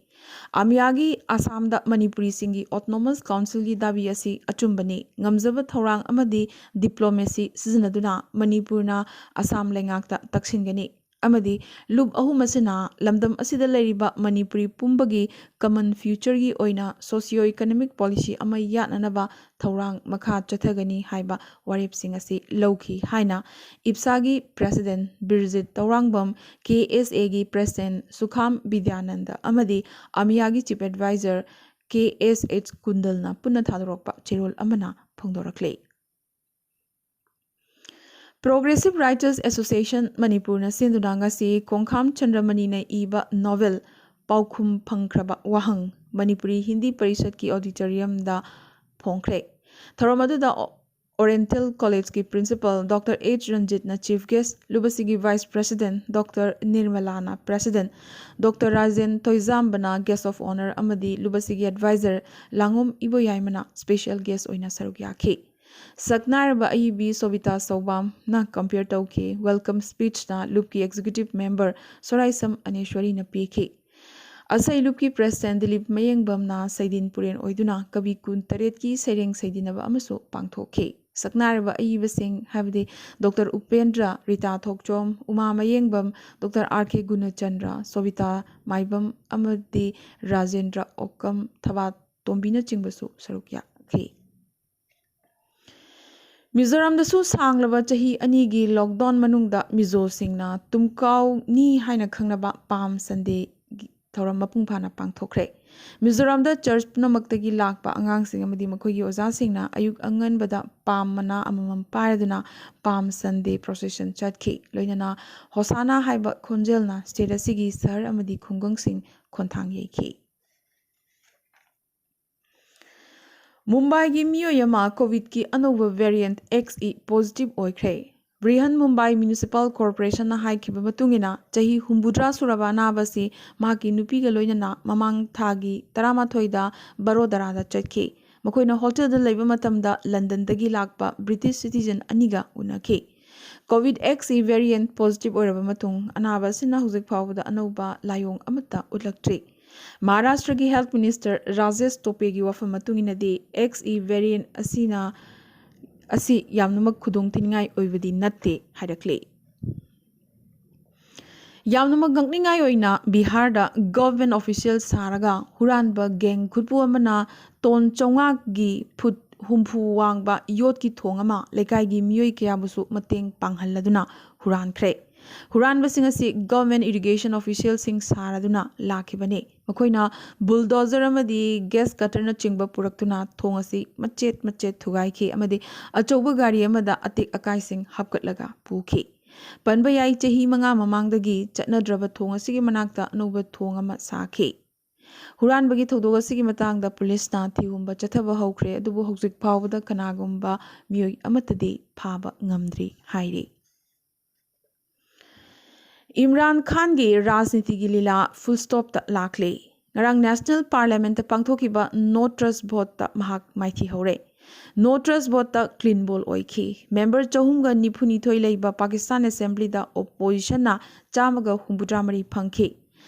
ꯑꯃꯤꯌꯥꯒꯤ ꯑꯁꯥꯝꯗ ꯃꯅꯤꯄꯨꯔꯤꯁꯤꯡꯒꯤ ꯑꯣꯇꯣꯅꯣꯃꯁ ꯀꯥꯎꯟꯁꯤꯜꯒꯤ ꯗꯥꯕꯤ ꯑꯁꯤ ꯑꯆꯨꯝꯕꯅꯤ, ꯉꯝꯖꯕ ꯊꯧꯔꯥꯡ ꯑꯃꯗꯤ ꯗꯤꯄ꯭ꯂꯣꯃꯦꯁꯤ ꯁꯤꯖꯤꯟꯅꯗꯨꯅ ꯃꯅꯤꯄꯨꯔꯅ ꯑꯁꯥꯝ ꯂꯩꯉꯥꯛꯇ ꯇꯛꯁꯤꯟꯒꯅꯤ ꯑꯃꯗꯤ ꯂꯨꯞ ꯑꯍꯨꯝ ꯑꯁꯤꯅ ꯂꯝꯗꯝ ꯑꯁꯤꯗ ꯂꯩꯔꯤꯕ ꯃꯅꯤꯄꯨꯔꯤ ꯄꯨꯝꯕꯒꯤ ꯀꯃꯟ ꯐ꯭ꯌꯨꯆꯔꯒꯤ ꯑꯣꯏꯅ ꯁꯣꯁꯤꯌꯣ ꯏꯀꯣꯅꯣꯃꯤꯛ ꯄꯣꯂꯤꯁꯤ ꯑꯃ ꯌꯥꯠꯅꯅꯕ ꯊꯧꯔꯥꯡ ꯃꯈꯥ ꯆꯠꯊꯒꯅꯤ ꯍꯥꯏꯕ ꯋꯥꯔꯦꯞꯁꯤꯡ ꯑꯁꯤ ꯂꯧꯈꯤ ꯍꯥꯏꯅ ꯏꯞꯁꯥꯒꯤ ꯄ꯭ꯔꯦꯁꯤꯗꯦꯟ ꯕꯤꯔꯖꯤꯠ ꯇꯧꯔꯥꯡꯕꯝ, ꯀꯦ ꯑꯦꯁ ꯑꯦꯒꯤ ꯄ꯭ꯔꯦꯁꯤꯗꯦꯟ ꯁꯨꯈꯥꯝ ꯕꯤꯗ꯭ꯌꯥꯅꯟꯗ ꯑꯃꯗꯤ ꯑꯃꯤꯌꯥꯒꯤ ꯆꯤꯐ ꯑꯦꯗꯚꯥꯏꯖꯔ ꯀꯦ ꯑꯦꯁ ꯑꯩꯆ ꯀꯨꯟꯗꯜꯅ ꯄꯨꯟꯅ ꯊꯥꯗꯣꯔꯛꯄ ꯆꯦꯔꯣꯜ ꯑꯃꯅ ꯐꯣꯡꯗꯣꯔꯛꯂꯤ꯫ ꯄ꯭ꯔꯣꯒ꯭ꯔꯦꯁꯤꯚ ꯔꯥꯏꯇꯔꯁ ꯑꯦꯁꯣꯁꯤꯌꯦꯁꯟ ꯃꯅꯤꯄꯨꯔꯅ ꯁꯤꯟꯗꯨꯅ ꯉꯁꯤ ꯈꯣꯡꯈꯥꯝ ꯆꯟꯗ꯭ꯔꯃꯅꯤꯅ ꯏꯕ ꯅꯣꯚꯦꯜ ꯄꯥꯎꯈꯨꯝ ꯐꯪꯈ꯭ꯔꯕ ꯋꯥꯍꯪ ꯃꯅꯤꯄꯨꯔꯤ ꯍꯤꯟꯗꯤ ꯄꯔꯤꯁꯠꯀꯤ ꯑꯣꯗꯤꯇꯣꯔꯤꯌꯝꯗ ꯐꯣꯡꯈ꯭ꯔꯦ꯫ ꯊꯧꯔꯝ ꯑꯗꯨꯗ ꯑꯣꯔꯤꯌꯦꯟꯇꯦꯜ ꯀꯣꯂꯦꯖꯀꯤ ꯄ꯭ꯔꯤꯟꯁꯤꯄꯜ ꯗꯣꯛꯇꯔ ꯑꯩꯆ ꯔꯟꯖꯤꯠꯅ ꯆꯤꯐ ꯒꯦꯁ, ꯂꯨꯕꯁꯤꯒꯤ ꯚꯥꯏꯁ ꯄ꯭ꯔꯦꯁꯤꯗꯦꯟ ꯗꯣꯛꯇꯔ ꯅꯤꯔꯃꯂꯥꯅ ꯄ꯭ꯔꯦꯁꯤꯗꯦꯟ, ꯗꯣꯛꯇꯔ ꯔꯥꯖꯦꯟ ꯊꯣꯏꯖꯥꯝꯕꯅ ꯒꯦꯁ ꯑꯣꯐ ꯑꯣꯅꯔ ꯑꯃꯗꯤ ꯂꯨꯕꯁꯤꯒꯤ ꯑꯦꯗꯚꯥꯏꯖꯔ ꯂꯥꯡꯉꯣꯝ ꯏꯕꯣꯌꯥꯏꯃꯅ ꯁ꯭ꯄꯦꯁꯤꯌꯦꯜ ꯒꯦꯁ ꯑꯣꯏꯅ ꯁꯔꯨꯛ ꯌꯥꯈꯤ꯫ ꯁꯛꯅꯥꯏꯔꯕ ꯑꯏꯕꯤ ꯁꯣꯕꯤꯇꯥ ꯁꯧꯕꯥꯝꯅ ꯀꯝꯄꯤꯌꯔ ꯇꯧꯈꯤ꯫ ꯋꯦꯜꯀꯝ ꯁ꯭ꯄꯤꯆꯅ ꯂꯨꯞꯀꯤ ꯑꯦꯛꯖꯤꯀ꯭ꯌꯨꯇꯤꯚ ꯃꯦꯝꯕꯔ ꯁꯣꯔꯥꯏꯁꯝ ꯑꯅꯦꯁ꯭ꯋꯔꯤꯅ ꯄꯤꯈꯤ꯫ ꯑꯁꯩ ꯂꯨꯞꯀꯤ ꯄ꯭ꯔꯦꯁꯤꯗꯦꯟ ꯗꯤꯂꯤꯞ ꯃꯌꯦꯡꯕꯝꯅ ꯁꯩꯗꯤꯟ ꯄꯨꯔꯦꯟ ꯑꯣꯏꯗꯨꯅ ꯀꯕꯤ ꯀꯨꯟ ꯇꯔꯦꯠꯀꯤ ꯁꯩꯔꯦꯡ ꯁꯩꯗꯤꯟꯅꯕ ꯑꯃꯁꯨ ꯄꯥꯡꯊꯣꯛꯈꯤ꯫ ꯁꯛꯅꯥꯏꯔꯕ ꯑꯏꯕꯁꯤꯡ ꯍꯥꯏꯕꯗꯤ ꯗꯣꯛꯇꯔ ꯎꯄꯦꯟꯗ꯭ꯔ, ꯔꯤꯇꯥ ꯊꯣꯛꯆꯣꯝ, ꯎꯃꯥ ꯃꯌꯦꯡꯕꯝ, ꯗꯣꯛꯇꯔ ꯑꯥꯔ ꯀꯦ ꯒꯨꯅꯆꯟꯗ꯭ꯔ, ꯁꯣꯕꯤꯇꯥ ꯃꯥꯏꯕꯝ ꯑꯃꯗꯤ ꯔꯥꯖꯦꯟꯗ꯭ꯔ ꯑꯣꯀꯝ ꯊꯕꯥꯇꯣꯝꯕꯤꯅꯆꯤꯡꯕꯁꯨ ꯁꯔꯨꯛ ꯌꯥꯈꯤ꯫ ꯃꯤꯖꯣꯔꯥꯝꯗꯁꯨ ꯁꯥꯡꯂꯕ ꯆꯍꯤ ꯑꯅꯤꯒꯤ ꯂꯣꯛꯗꯥꯎꯟ ꯃꯅꯨꯡꯗ ꯃꯤꯖꯣꯁꯤꯡꯅ ꯇꯨꯝꯀꯥꯎꯅꯤ ꯍꯥꯏꯅ ꯈꯪꯅꯕ ꯄꯥꯝ ꯁꯟꯗꯦꯒꯤ ꯊꯧꯔꯝ ꯃꯄꯨꯡ ꯐꯥꯅ ꯄꯥꯡꯊꯣꯛꯈ꯭ꯔꯦ꯫ ꯃꯤꯖꯣꯔꯥꯝꯗ ꯆꯔꯆ ꯄꯨꯝꯅꯃꯛꯇꯒꯤ ꯂꯥꯛꯄ ꯑꯉꯥꯡꯁꯤꯡ ꯑꯃꯗꯤ ꯃꯈꯣꯏꯒꯤ ꯑꯣꯖꯥꯁꯤꯡꯅ ꯑꯌꯨꯛ ꯑꯉꯟꯕꯗ ꯄꯥꯝ ꯃꯅꯥ ꯑꯃꯃꯝ ꯄꯥꯏꯔꯗꯨꯅ ꯄꯥꯝ ꯁꯟꯗꯦ ꯄ꯭ꯔꯣꯁꯦꯁꯟ ꯆꯠꯈꯤ꯫ ꯂꯣꯏꯅꯅ ꯍꯣꯁꯥꯅꯥ ꯍꯥꯏꯕ ꯈꯣꯟꯖꯦꯜꯅ ꯁ꯭ꯇꯦꯠ ꯑꯁꯤꯒꯤ ꯁꯍꯔ ꯑꯃꯗꯤ ꯈꯨꯡꯒꯪꯁꯤꯡ ꯈꯣꯟꯊꯥꯡ ꯌꯩꯈꯤ꯫ ꯃꯨꯝꯕꯥꯏꯒꯤ ꯃꯤꯑꯣꯏ ꯑꯃ ꯀꯣꯚꯤꯗꯀꯤ ꯑꯅꯧꯕ ꯚꯦꯔꯤꯌꯦꯟꯠ ꯑꯦꯛꯁ ꯏ ꯄꯣꯖꯤꯇꯤꯚ ꯑꯣꯏꯈ꯭ꯔꯦ꯫ ꯕ꯭ꯔꯤꯍꯟ ꯃꯨꯝꯕꯥꯏ ꯃ꯭ꯌꯨꯅꯤꯁꯤꯄꯥꯜ ꯀꯣꯔꯄꯣꯔꯦꯁꯟꯅ ꯍꯥꯏꯈꯤꯕ ꯃꯇꯨꯡ ꯏꯟꯅ, ꯆꯍꯤ ꯍꯨꯝꯐꯨꯇꯔꯥ ꯁꯨꯔꯕ ꯑꯅꯥꯕ ꯑꯁꯤ ꯃꯍꯥꯛꯀꯤ ꯅꯨꯄꯤꯒ ꯂꯣꯏꯅꯅ ꯃꯃꯥꯡ ꯊꯥꯒꯤ ꯇꯔꯥꯃꯥꯊꯣꯏꯗ ꯕꯔꯣꯗꯔꯥꯗ ꯆꯠꯈꯤ꯫ ꯃꯈꯣꯏꯅ ꯍꯣꯇꯦꯜꯗ ꯂꯩꯕ ꯃꯇꯝꯗ ꯂꯟꯗꯟꯗꯒꯤ ꯂꯥꯛꯄ ꯕ꯭ꯔꯤꯇꯤꯁ ꯁꯤꯇꯤꯖꯟ ꯑꯅꯤꯒ ꯎꯅꯈꯤ꯫ ꯀꯣꯚꯤꯗ ꯑꯦꯛꯁ ꯏ ꯚꯦꯔꯤꯌꯦꯟꯠ ꯄꯣꯖꯤꯇꯤꯚ ꯑꯣꯏꯔꯕ ꯃꯇꯨꯡ, ꯑꯅꯥꯕ ꯑꯁꯤꯅ ꯍꯧꯖꯤꯛ ꯐꯥꯎꯕꯗ ꯑꯅꯧꯕ ꯂꯥꯏꯑꯣꯡ ꯑꯃꯠꯇ ꯎꯠꯂꯛꯇ꯭ꯔꯤ꯫ ꯃꯍꯥꯔꯥꯁꯇ꯭ꯔꯒꯤ ꯍꯦꯜꯊ ꯃꯤꯅꯤꯁꯇꯔ ꯔꯥꯖꯦꯁ ꯇꯣꯄꯦꯒꯤ ꯋꯥꯐꯝ ꯃꯇꯨꯡ ꯏꯟꯅꯗꯤ, ꯑꯦꯛꯁ ꯏ ꯚꯦꯔꯤꯌꯦꯟꯠ ꯑꯁꯤꯅ, ꯑꯁꯤ ꯌꯥꯝꯅꯃꯛ ꯈꯨꯗꯣꯡ ꯊꯤꯅꯤꯡꯉꯥꯏ ꯑꯣꯏꯕꯗꯤ ꯅꯠꯇꯦ ꯍꯥꯏꯔꯛꯂꯤ꯫ ꯌꯥꯝꯅꯃꯛ ꯉꯛꯅꯤꯡꯉꯥꯏ ꯑꯣꯏꯅ, ꯕꯤꯍꯥꯔꯗ ꯒꯚꯔꯟꯃꯦꯟꯠ ꯑꯣꯐꯤꯁꯤꯌꯦꯜ ꯁꯥꯔꯒ ꯍꯨꯔꯥꯟꯕ ꯒꯦꯡ ꯈꯨꯠꯄꯨ ꯑꯃꯅ ꯇꯣꯟ ꯆꯥꯝꯃꯉꯥꯒꯤ ꯐꯨꯠ ꯍꯨꯝꯐꯨ ꯋꯥꯡꯕ ꯌꯣꯠꯀꯤ ꯊꯣꯡ ꯑꯃ ꯂꯩꯀꯥꯏꯒꯤ ꯃꯤꯑꯣꯏ ꯀꯌꯥꯕꯨꯁꯨ ꯃꯇꯦꯡ ꯄꯥꯡꯍꯜꯂꯗꯨꯅ ꯍꯨꯔꯥꯟꯈ꯭ꯔꯦ꯫ ꯍꯨꯔꯥꯟꯕꯁꯤꯡ ꯑꯁꯤ ꯒꯚꯔꯟꯃꯦꯟꯠ ꯏꯔꯤꯒꯦꯁꯟ ꯑꯣꯐꯤꯁꯤꯌꯦꯜꯁꯤꯡ ꯁꯥꯔꯗꯨꯅ ꯂꯥꯛꯈꯤꯕꯅꯤ꯫ ꯃꯈꯣꯏꯅ ꯕꯨꯜꯗꯣꯖꯔ ꯑꯃꯗꯤ ꯒꯦꯁ ꯀꯇꯔꯅꯆꯤꯡꯕ ꯄꯨꯔꯛꯇꯨꯅ ꯊꯣꯡ ꯑꯁꯤ ꯃꯆꯦꯠ ꯃꯆꯦꯠ ꯊꯨꯒꯥꯏꯈꯤ ꯑꯃꯗꯤ ꯑꯆꯧꯕ ꯒꯥꯔꯤ ꯑꯃꯗ ꯑꯇꯦꯛ ꯑꯀꯥꯏꯁꯤꯡ ꯍꯥꯞꯀꯠꯂꯒ ꯄꯨꯈꯤ꯫ ꯄꯟꯕ ꯌꯥꯏ, ꯆꯍꯤ ꯃꯉꯥ ꯃꯃꯥꯡꯗꯒꯤ ꯆꯠꯅꯗ꯭ꯔꯕ ꯊꯣꯡ ꯑꯁꯤꯒꯤ ꯃꯅꯥꯛꯇ ꯑꯅꯧꯕ ꯊꯣꯡ ꯑꯃ ꯁꯥꯈꯤ꯫ ꯍꯨꯔꯥꯟꯕꯒꯤ ꯊꯧꯗꯣꯛ ꯑꯁꯤꯒꯤ ꯃꯇꯥꯡꯗ ꯄꯨꯂꯤꯁꯅ ꯊꯤꯍꯨꯝꯕ ꯆꯠꯊꯕ ꯍꯧꯈ꯭ꯔꯦ, ꯑꯗꯨꯕꯨ ꯍꯧꯖꯤꯛ ꯐꯥꯎꯕꯗ ꯀꯅꯥꯒꯨꯝꯕ ꯃꯤꯑꯣꯏ ꯑꯃꯠꯇꯗꯤ ꯐꯥꯕ ꯉꯝꯗ꯭ꯔꯤ ꯍꯥꯏꯔꯤ꯫ ꯏꯝꯔꯥꯟ ꯈꯥꯟꯒꯤ ꯔꯥꯖꯅꯤꯇꯤꯒꯤ ꯂꯤꯂꯥ ꯐꯨꯜ ꯁ꯭ꯇꯣꯞꯇ ꯂꯥꯛꯂꯦ꯫ ꯉꯔꯥꯡ ꯅꯦꯁꯅꯦꯜ ꯄꯥꯔꯂꯤꯌꯥꯃꯦꯟꯠꯇ ꯄꯥꯡꯊꯣꯛꯈꯤꯕ ꯅꯣ ꯇ꯭ꯔꯁ ꯚꯣꯠꯇ ꯃꯍꯥꯛ ꯃꯥꯏꯊꯤꯍꯧꯔꯦ꯫ ꯅꯣ ꯇ꯭ꯔꯁ ꯚꯣꯠꯇ ꯀ꯭ꯂꯤꯟ ꯕꯣꯜ ꯑꯣꯏꯈꯤ꯫ ꯃꯦꯝꯕꯔ ꯆꯍꯨꯝꯒ ꯅꯤꯐꯨꯅꯤꯊꯣꯏ ꯂꯩꯕ ꯄꯥꯀꯤꯁꯇꯥꯟ ꯑꯦꯁꯦꯝꯕ꯭ꯂꯤꯗ ꯑꯣꯄꯣꯖꯤꯁꯟꯅ ꯆꯥꯝꯃꯒ ꯍꯨꯝꯐꯨꯇꯔꯥ ꯃꯔꯤ ꯐꯪꯈꯤ꯫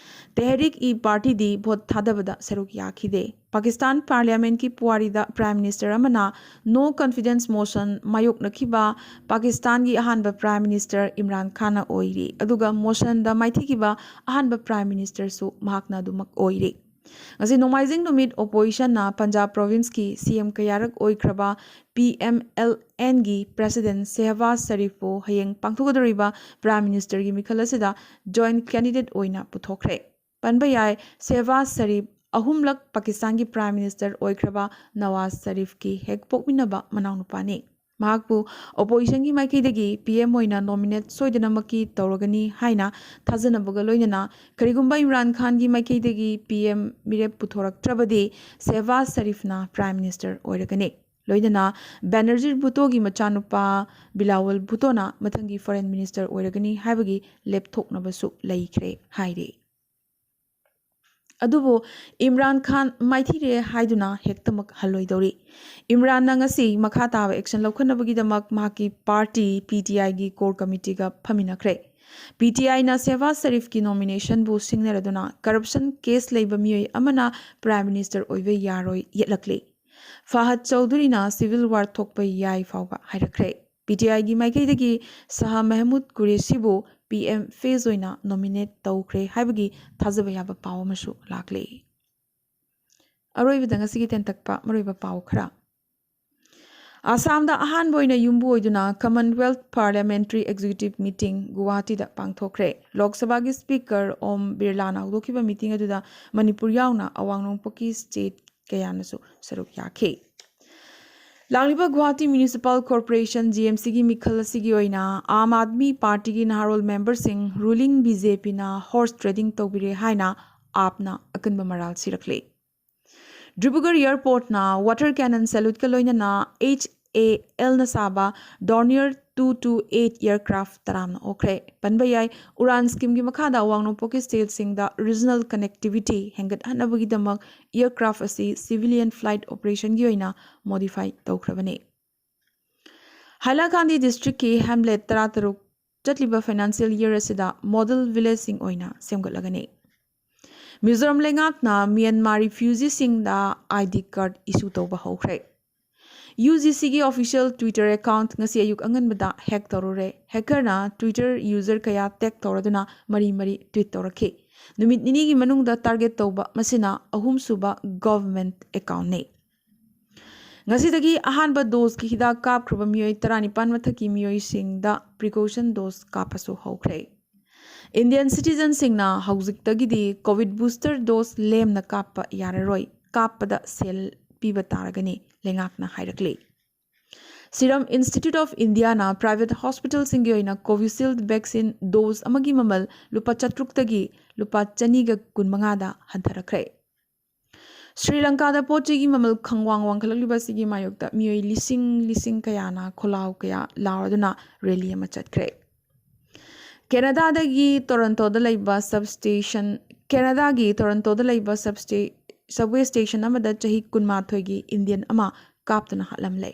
ꯇꯦꯍꯔꯤꯛ ꯏ ꯄꯥꯔꯇꯤꯗꯤ ꯚꯣꯠ ꯊꯥꯗꯕꯗ ꯁꯔꯨꯛ ꯌꯥꯈꯤꯗꯦ꯫ ꯄꯥꯀꯤꯁꯇꯥꯟ ꯄꯥꯔꯂꯤꯌꯥꯃꯦꯟꯠꯀꯤ ꯄꯨꯋꯥꯔꯤꯗ ꯄ꯭ꯔꯥꯏꯝ ꯃꯤꯅꯤꯁꯇꯔ ꯑꯃꯅ ꯅꯣ ꯀꯟꯐꯤꯗꯦꯟꯁ ꯃꯣꯁꯟ ꯃꯥꯌꯣꯛꯅꯈꯤꯕ ꯄꯥꯀꯤꯁꯇꯥꯟꯒꯤ ꯑꯍꯥꯟꯕ ꯄ꯭ꯔꯥꯏꯝ ꯃꯤꯅꯤꯁꯇꯔ ꯏꯝꯔꯥꯟ ꯈꯥꯟꯅ ꯑꯣꯏꯔꯤ, ꯑꯗꯨꯒ ꯃꯣꯁꯟꯗ ꯃꯥꯏꯊꯤꯈꯤꯕ ꯑꯍꯥꯟꯕ ꯄ꯭ꯔꯥꯏꯝ ꯃꯤꯅꯤꯁꯇꯔꯁꯨ ꯃꯍꯥꯛꯅ ꯑꯗꯨꯃꯛ ꯑꯣꯏꯔꯤ꯫ ꯉꯁꯤ ꯅꯣꯡꯃꯥꯏꯖꯤꯡ ꯅꯨꯃꯤꯠ ꯑꯣꯄꯣꯖꯤꯁꯟꯅ ꯄꯟꯖꯥꯕ ꯄ꯭ꯔꯣꯚꯤꯟꯁꯀꯤ ꯁꯤ ꯑꯦꯝ ꯀꯌꯥꯔꯛ ꯑꯣꯏꯈ꯭ꯔꯕ ꯄꯤ ꯑꯦꯝ ꯑꯦꯜ ꯑꯦꯟꯒꯤ ꯄ꯭ꯔꯦꯁꯤꯗꯦꯟꯠ ꯁꯦꯍꯕꯥꯖ ꯁꯔꯤꯐꯄꯨ ꯍꯌꯦꯡ ꯄꯥꯡꯊꯣꯛꯀꯗꯧꯔꯤꯕ ꯄ꯭ꯔꯥꯏꯝ ꯃꯤꯅꯤꯁꯇꯔꯒꯤ ꯃꯤꯈꯜ ꯑꯁꯤꯗ ꯖꯣꯏꯟꯠ ꯀꯦꯟꯗꯤꯗꯦꯠ ꯑꯣꯏꯅ ꯄꯨꯊꯣꯛꯈ꯭ꯔꯦ꯫ ꯄꯟꯕ ꯌꯥꯏ, ꯁꯦꯍꯕꯥꯖ ꯁꯔꯤꯐ ꯑꯍꯨꯝꯂꯛ ꯄꯥꯀꯤꯁꯇꯥꯟꯒꯤ ꯄ꯭ꯔꯥꯏꯝ ꯃꯤꯅꯤꯁꯇꯔ ꯑꯣꯏꯈ꯭ꯔꯕ ꯅꯋꯥꯖ ꯁꯔꯤꯐꯀꯤ ꯍꯦꯛ ꯄꯣꯛꯃꯤꯟꯅꯕ ꯃꯅꯥꯎꯅꯨꯄꯥꯅꯤ꯫ ꯃꯍꯥꯛꯄꯨ ꯑꯣꯄꯣꯖꯤꯁꯟꯒꯤ ꯃꯥꯏꯀꯩꯗꯒꯤ ꯄꯤ ꯑꯦꯝ ꯑꯣꯏꯅ ꯅꯣꯃꯤꯅꯦꯠ ꯁꯣꯏꯗꯅꯃꯛꯀꯤ ꯇꯧꯔꯒꯅꯤ ꯍꯥꯏꯅ ꯊꯥꯖꯅꯕꯒ ꯂꯣꯏꯅꯅ, ꯀꯔꯤꯒꯨꯝꯕ ꯏꯝꯔꯥꯟ ꯈꯥꯟꯒꯤ ꯃꯥꯏꯀꯩꯗꯒꯤ ꯄꯤ ꯑꯦꯝ ꯃꯤꯔꯦꯞ ꯄꯨꯊꯣꯔꯛꯇ꯭ꯔꯕꯗꯤ ꯁꯦꯍꯕꯥꯖ ꯁꯔꯤꯐꯅ ꯄ꯭ꯔꯥꯏꯝ ꯃꯤꯅꯤꯁꯇꯔ ꯑꯣꯏꯔꯒꯅꯤ꯫ ꯂꯣꯏꯅꯅ ꯕꯦꯅꯔꯖꯤ ꯚꯨꯇꯣꯒꯤ ꯃꯆꯥꯅꯨꯄꯥ ꯕꯤꯂꯥꯋꯜ ꯚꯨꯇꯣꯅ ꯃꯊꯪꯒꯤ ꯐꯣꯔꯦꯟ ꯃꯤꯅꯤꯁꯇꯔ ꯑꯣꯏꯔꯒꯅꯤ ꯍꯥꯏꯕꯒꯤ ꯂꯦꯞꯊꯣꯛꯅꯕꯁꯨ ꯂꯩꯈ꯭ꯔꯦ ꯍꯥꯏꯔꯤ꯫ ꯑꯗꯨꯕꯨ ꯏꯝꯔꯥꯟ ꯈꯥꯟ ꯃꯥꯏꯊꯤꯔꯦ ꯍꯥꯏꯗꯨꯅ ꯍꯦꯛꯇꯃꯛ ꯍꯜꯂꯣꯏꯗꯧꯔꯤ꯫ ꯏꯝꯔꯥꯟꯅ ꯉꯁꯤ ꯃꯈꯥ ꯇꯥꯕ ꯑꯦꯛꯁꯟ ꯂꯧꯈꯠꯅꯕꯒꯤꯗꯃꯛ ꯃꯍꯥꯛꯀꯤ ꯄꯥꯔꯇꯤ ꯄꯤ ꯇꯤ ꯑꯥꯏꯒꯤ ꯀꯣꯔ ꯀꯃꯤꯇꯤꯒ ꯐꯝꯃꯤꯟꯅꯈ꯭ꯔꯦ꯫ ꯄꯤ ꯇꯤ ꯑꯥꯏꯅ ꯁꯦꯍꯕꯥꯖ ꯁꯔꯤꯐꯀꯤ ꯅꯣꯃꯤꯅꯦꯁꯟꯕꯨ ꯁꯤꯡꯅꯔꯗꯨꯅ ꯀꯔꯞꯁꯟ ꯀꯦꯁ ꯂꯩꯕ ꯃꯤꯑꯣꯏ ꯑꯃꯅ ꯄ꯭ꯔꯥꯏꯝ ꯃꯤꯅꯤꯁꯇꯔ ꯑꯣꯏꯕ ꯌꯥꯔꯣꯏ ꯌꯦꯠꯂꯛꯂꯤ꯫ ꯐꯍꯗ ꯆꯧꯙꯨꯔꯤꯅ ꯁꯤꯚꯤꯜ ꯋꯥꯔ ꯊꯣꯛꯄ ꯌꯥꯏ ꯐꯥꯎꯕ ꯍꯥꯏꯔꯛꯈ꯭ꯔꯦ꯫ ꯄꯤ ꯇꯤ ꯑꯥꯏꯒꯤ ꯃꯥꯏꯀꯩꯗꯒꯤ ꯁꯍꯥ ꯃꯦꯍꯃꯨꯗ ꯀꯨꯔꯦꯁꯤꯕꯨ ꯄꯤ ꯑꯦꯝ ꯐꯦꯁ ꯑꯣꯏꯅ ꯅꯣꯃꯤꯅꯦꯠ ꯇꯧꯈ꯭ꯔꯦ ꯍꯥꯏꯕꯒꯤ ꯊꯥꯖꯕ ꯌꯥꯕ ꯄꯥꯎ ꯑꯃꯁꯨ ꯂꯥꯛꯂꯤ꯫ ꯑꯔꯣꯏꯕꯗ ꯉꯁꯤꯒꯤ ꯇꯦꯟꯇꯛꯄ ꯃꯔꯨꯑꯣꯏꯕ ꯄꯥꯎ ꯈꯔ꯫ ꯑꯁꯥꯝꯗ ꯑꯍꯥꯟꯕ ꯑꯣꯏꯅ ꯌꯨꯝꯕꯨ ꯑꯣꯏꯗꯨꯅ Commonwealth Parliamentary Executive Meeting ꯒꯨꯋꯥꯍꯥꯇꯤꯗ ꯄꯥꯡꯊꯣꯛꯈ꯭ꯔꯦ꯫ ꯂꯣꯛ ꯁꯚꯥꯒꯤ ꯁ꯭ꯄꯤꯀꯔ ꯑꯣꯝ ꯕꯤꯔꯂꯥꯅ ꯍꯧꯗꯣꯛꯈꯤꯕ ꯃꯤꯇꯤꯡ ꯑꯗꯨꯗ ꯃꯅꯤꯄꯨꯔ ꯌꯥꯎꯅ ꯑꯋꯥꯡ ꯅꯣꯡꯄꯣꯛꯀꯤ ꯁ꯭ꯇꯦꯠ ꯀꯌꯥꯅꯁꯨ ꯁꯔꯨꯛ ꯌꯥꯈꯤ꯫ ꯂꯥꯛꯂꯤꯕ Guwahati municipal corporation, G M ꯁꯤꯒꯤ ꯃꯤꯈꯜ ꯑꯁꯤꯒꯤ ꯑꯣꯏꯅ ꯑꯥꯝ ꯑꯥꯗꯃꯤ ꯄꯥꯔꯇꯤꯒꯤ ꯅꯍꯥꯔꯣꯜ ꯃꯦꯝꯕꯔꯁꯤꯡ ꯔꯨꯂꯤꯡ ꯕꯤ ꯖꯦ ꯄꯤꯅ ꯍꯣꯔꯁ ꯇ꯭ꯔꯦꯗꯤꯡ ꯇꯧꯕꯤꯔꯦ ꯍꯥꯏꯅ ꯑꯥꯞꯅ ꯑꯀꯟꯕ ꯃꯔꯥꯜ ꯁꯤꯔꯛꯂꯤ꯫ ꯗꯤꯕ꯭ꯔꯨꯒꯔ ꯑꯦꯌꯔꯄꯣꯔꯠꯅ ꯋꯥꯇꯔ ꯀꯦꯅꯟ ꯁꯦꯂꯨꯠꯀ ꯂꯣꯏꯅꯅ ꯑꯩꯆ ꯑꯦ ꯑꯦꯜꯅ ꯁꯥꯕ Dornier two two eight aircraft ꯇꯔꯥꯝꯅ ꯑꯣꯛꯈ꯭ꯔꯦ꯫ ꯄꯟꯕ ꯌꯥꯏ, ꯎꯔꯥꯟ ꯁ꯭ꯀꯤꯝꯒꯤ ꯃꯈꯥꯗ ꯑꯋꯥꯡ ꯅꯣꯡꯄꯣꯛꯀꯤ ꯁ꯭ꯇꯦꯠꯁꯤꯡꯗ ꯔꯤꯖꯅꯦꯜ ꯀꯅꯦꯛꯇꯤꯚꯤꯇꯤ ꯍꯦꯟꯒꯠꯍꯟꯅꯕꯒꯤꯗꯃꯛ ꯑꯦꯌꯔꯀ꯭ꯔꯥꯐ ꯑꯁꯤ ꯁꯤꯚꯤꯂꯤꯌꯟ ꯐ꯭ꯂꯥꯏꯠ ꯑꯣꯄꯔꯦꯁꯟꯒꯤ ꯑꯣꯏꯅ ꯃꯣꯗꯤꯐꯥꯏ ꯇꯧꯈ꯭ꯔꯕꯅꯤ꯫ ꯍꯥꯏꯂꯥꯀꯥꯟꯗꯤ ꯗꯤꯁꯇ꯭ꯔꯤꯛꯀꯤ ꯍꯦꯝꯂꯦꯠ ꯇꯔꯥꯇꯔꯨꯛ ꯆꯠꯂꯤꯕ ꯐꯥꯏꯅꯥꯟꯁꯤꯌꯦꯜ ꯌꯔ ꯑꯁꯤꯗ ꯃꯣꯗꯦꯜ ꯚꯤꯂꯦꯖꯁꯤꯡ ꯑꯣꯏꯅ ꯁꯦꯝꯒꯠꯂꯒꯅꯤ꯫ ꯃꯤꯖꯣꯔꯥꯝ ꯂꯩꯉꯥꯛꯅ ꯃ꯭ꯌꯥꯟꯃꯥꯔ ꯔꯤꯐ꯭ꯌꯨꯖꯤꯁꯤꯡꯗ ꯑꯥꯏ ꯗꯤ ꯀꯥꯔꯗ ꯏꯁꯨ ꯇꯧꯕ ꯍꯧꯈ꯭ꯔꯦ꯫ ꯌꯨ ꯖꯤ ꯁꯤꯒꯤ ꯑꯣꯐꯤꯁꯤꯌꯦꯜ ꯇ꯭ꯋꯤꯇꯔ ꯑꯦꯀꯥꯎꯟꯠ ꯉꯁꯤ ꯑꯌꯨꯛ ꯑꯉꯟꯕꯗ ꯍꯦꯛ ꯇꯧꯔꯨꯔꯦ꯫ ꯍꯦꯀꯔꯅ ꯇ꯭ꯋꯤꯇꯔ ꯌꯨꯖꯔ ꯀꯌꯥ ꯇꯦꯒ ꯇꯧꯔꯗꯨꯅ ꯃꯔꯤ ꯃꯔꯤ ꯇ꯭ꯋꯤꯠ ꯇꯧꯔꯛꯈꯤ꯫ ꯅꯨꯃꯤꯠ ꯅꯤꯅꯤꯒꯤ ꯃꯅꯨꯡꯗ ꯇꯥꯔꯒꯦꯠ ꯇꯧꯕ ꯃꯁꯤꯅ ꯑꯍꯨꯝꯁꯨꯕ ꯒꯚꯔꯟꯃꯦꯟꯠ ꯑꯦꯀꯥꯎꯟꯠꯅꯤ꯫ ꯉꯁꯤꯗꯒꯤ ꯑꯍꯥꯟꯕ ꯗꯣꯁꯀꯤ ꯍꯤꯗꯥꯛ ꯀꯥꯞꯈ꯭ꯔꯕ ꯃꯤꯑꯣꯏ ꯇꯔꯥꯅꯤꯄꯥꯟ ꯃꯊꯛꯀꯤ ꯃꯤꯑꯣꯏꯁꯤꯡꯗ ꯄ꯭ꯔꯤꯀꯣꯁꯟ ꯗꯣꯁ ꯀꯥꯞꯄꯁꯨ ꯍꯧꯈ꯭ꯔꯦ꯫ ꯏꯟꯗꯤꯌꯟ ꯁꯤꯇꯤꯖꯟꯁꯤꯡꯅ ꯍꯧꯖꯤꯛꯇꯒꯤꯗꯤ ꯀꯣꯚꯤꯗ ꯕꯨꯁꯇꯔ ꯗꯣꯁ ꯂꯦꯝꯅ ꯀꯥꯞꯄ ꯌꯥꯔꯔꯣꯏ, ꯀꯥꯞꯄꯗ ꯁꯦꯜ ꯄꯤꯕ ꯇꯥꯔꯒꯅꯤ, ꯂꯩꯉꯥꯛꯅ ꯍꯥꯏꯔꯛꯂꯤ꯫ Serum Institute of Indiaꯅ private hospitalꯁꯤꯡꯒꯤ ꯑꯣꯏꯅ Covishield vaccine dose ꯑꯃꯒꯤ ꯃꯃꯜ ꯂꯨꯄꯥ ꯆꯥꯇ꯭ꯔꯨꯛꯇꯒꯤ ꯂꯨꯄꯥ ꯆꯅꯤꯒ ꯀꯨꯟꯃꯉꯥꯗ ꯍꯟꯊꯔꯛꯈ꯭ꯔꯦ꯫ ꯁ꯭ꯔꯤ ꯂꯪꯀꯥꯗ ꯄꯣꯠ ꯆꯩꯒꯤ ꯃꯃꯜ ꯈꯪꯋꯥꯡ ꯋꯥꯡꯈꯠꯂꯛꯂꯤꯕ ꯑꯁꯤꯒꯤ ꯃꯥꯌꯣꯛꯇ ꯃꯤꯑꯣꯏ ꯂꯤꯁꯤꯡ ꯂꯤꯁꯤꯡ ꯀꯌꯥꯅ ꯈꯣꯜꯂꯥꯎ ꯀꯌꯥ ꯂꯥꯎꯔꯗꯨꯅ rally ꯑꯃ ꯆꯠꯈ꯭ꯔꯦ꯫ ꯀꯦꯅꯥꯗꯥꯗꯒꯤ ꯇꯣꯔꯣꯟꯇꯣꯗ ꯂꯩꯕ substation, ꯀꯦꯅꯥꯗꯥꯒꯤ ꯇꯣꯔꯣꯟꯇꯣꯗ ꯂꯩꯕ substa-, subway station ꯑꯃꯗ ꯆꯍꯤ ꯀꯨꯟꯃꯥꯊꯣꯏꯒꯤ Indian ꯑꯃ ꯀꯥꯞꯇꯨꯅ ꯍꯥꯠꯂꯝꯂꯦ꯫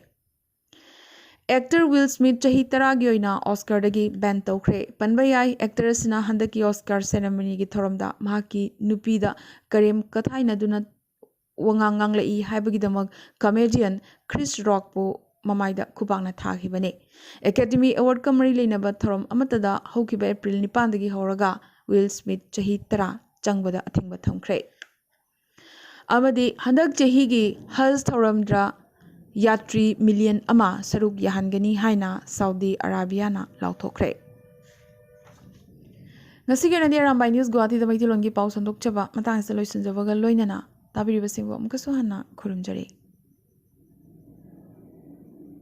Actor Will Smith ꯆꯍꯤ ꯇꯔꯥꯒꯤ ꯑꯣꯏꯅ Oscarꯗꯒꯤ ban ꯇꯧꯈ꯭ꯔꯦ꯫ ꯄꯟꯕ ꯌꯥꯏ, actor ꯑꯁꯤꯅ ꯍꯟꯗꯛꯀꯤ Oscar ceremonyꯒꯤ ꯊꯧꯔꯝꯗ ꯃꯍꯥꯛꯀꯤ ꯅꯨꯄꯤꯗ ꯀꯔꯦꯝ ꯀꯊꯥꯏꯅꯗꯨꯅ ꯋꯥꯉꯥꯡ ꯉꯥꯡꯂꯛꯏ ꯍꯥꯏꯕꯒꯤꯗꯃꯛ comedian Chris Rockꯄꯨ ꯃꯃꯥꯏꯗ ꯈꯨꯄꯥꯛꯅ ꯊꯥꯈꯤꯕꯅꯤ꯫ Academy Awardꯀ ꯃꯔꯤ ꯂꯩꯅꯕ ꯊꯧꯔꯝ ꯑꯃꯠꯇꯗ ꯍꯧꯈꯤꯕ April ꯅꯤꯄꯥꯟꯗꯒꯤ ꯍꯧꯔꯒ Will Smith ꯆꯍꯤ ꯇꯔꯥ ꯆꯪꯕꯗ ꯑꯊꯤꯡꯕ ꯊꯝꯈ꯭ꯔꯦ꯫ ꯑꯃꯗꯤ ꯍꯟꯗꯛ ꯆꯍꯤꯒꯤ ꯍꯖ ꯊꯧꯔꯝꯗ ꯌꯥꯇ꯭ꯔꯤ million ꯑꯃ ꯁꯔꯨꯛ ꯌꯥꯍꯟꯒꯅꯤ ꯍꯥꯏꯅ ꯁꯥꯎꯗꯤ ꯑꯔꯥꯕꯤꯌꯥꯅ ꯂꯥꯎꯊꯣꯛꯈ꯭ꯔꯦ꯫ ꯉꯁꯤꯒꯤ ꯑꯣꯏꯅꯗꯤ ꯑꯔꯥꯝꯕꯥꯏ News ꯒꯨꯋꯥꯍꯥꯇꯤꯗ ꯃꯩꯇꯩꯂꯣꯟꯒꯤ ꯄꯥꯎ ꯁꯟꯗꯣꯛꯆꯕ ꯃꯇꯥꯡ ꯑꯁꯤꯗ ꯂꯣꯏꯁꯤꯟꯖꯕꯒ ꯂꯣꯏꯅꯅ ꯇꯥꯕꯤꯔꯤꯕꯁꯤꯡꯕꯨ ꯑꯃꯨꯛꯀꯁꯨ ꯍꯟꯅ ꯈꯨꯔꯨꯝꯖꯔꯤ꯫